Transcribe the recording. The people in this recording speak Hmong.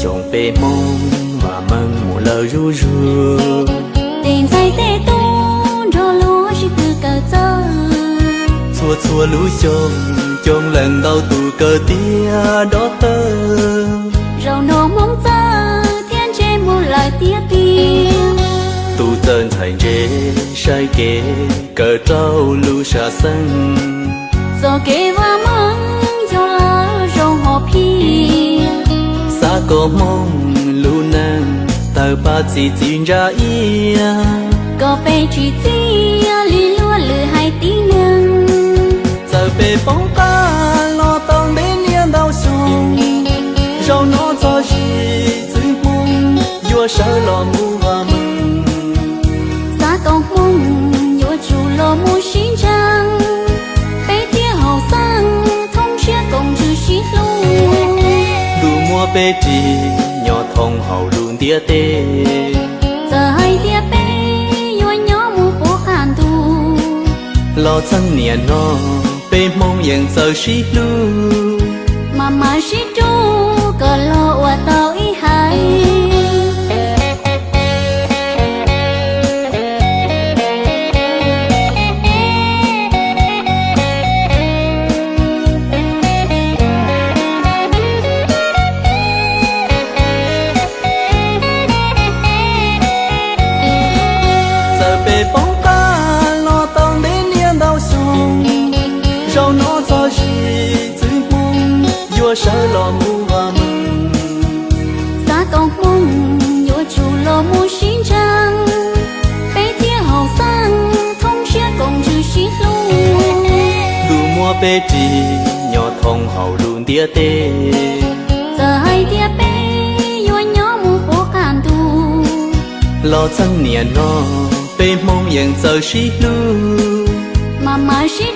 Xyoo peb Hmoob vam meej mus lawm zuj zus, tej ntxhais tej tub nrog luag sib tw kawm txawj. Txhua txhua lub xyoo coob leej ntau tus kawm tiav dob tawg. Zaum no Hmoob txawj thiab ntse mus lawm tiag tiag. Tus txawj ntxhais ntse saib kev kawm rau lub sam xeeb. Txoj kev vam meej yog lawv zoo hom phiaj. Xav kom Hmoob lub neej tawg pab txi txiv ntsa iab. Kom peb tsim txiaj li luag lwm haiv tib neeg. Txawm peb poob qab los tau ntev niaj ntau xyoo, zaum no txog zim txwv Hmoob yuav sawv los mus vam meej. Xav kom Hmoob yuav tsum los mus sib ntseeg, peb thiaj haum xeeb thoob siab koom ntsws sib hlub. Ntuj muab peb ris nyob thoob hauv lub ntiaj teb. Txawm hais tias peb yuav nyob mus puv qab ntuj, los txheej niaj hnub peb Hmoob yeej txawj sib hlub. Mam mam sib rub kom los ua tau ib haiv. Txawm peb poob qab los tau ntev niaj ntau xyoo, zaum no txog zim txwv Hmoob yuav sawv los mus vam meej. Xav kom Hmoob yuav tsum los mus sib ntseeg, peb thiaj haum xeeb thoob siab koom ntsws sib hlub. Ntuj muab peb ris nyob thoob hauv lub ntiaj teb. Txawm hais tias peb yuav nyob mus puv qab ntuj, los txheej niaj hnub peb Hmoob yeej txawj sib hlub. Mam mam sib